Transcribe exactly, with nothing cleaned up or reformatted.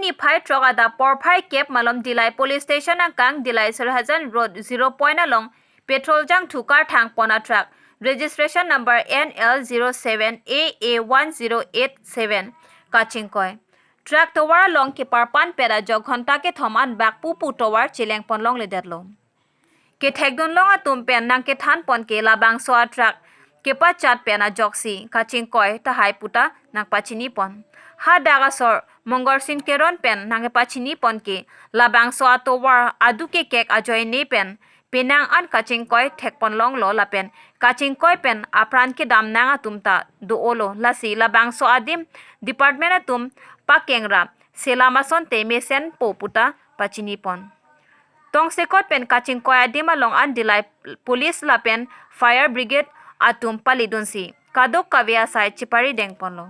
Niphai throk adap porphai kep malom Dillai police station angkang Dillai Sirhajan road zero point along petrol jangthu karthang pon a truck, registration number N L zero seven A A one zero eight seven kachingkoi. Truck tovar along keparpan pet ajok ghonta kethom an bak pupu tovar cheleng pon longledetlo. Kethek dunlong atum pen nangkethan pon ke labangso a truck kepachat pen ajoksi kachingkoi tahai puta nangpachini pon. Hadak asor Mongorsing Teron pen nangkepachini pon ke labangso atovar adu kekek ajoine pen penang an kachingkoi thek pon longlo lapen kachingkoi pen apran kedam nang atum ta do-olo, lasi labangso adim department atum pakengra selam asonte mesenpo puta pachini pon. Tongsekot pen kachingkoi adim along an Dillai police lapen fire brigade atum palidunsi kadokave asai cheparideng ponlo.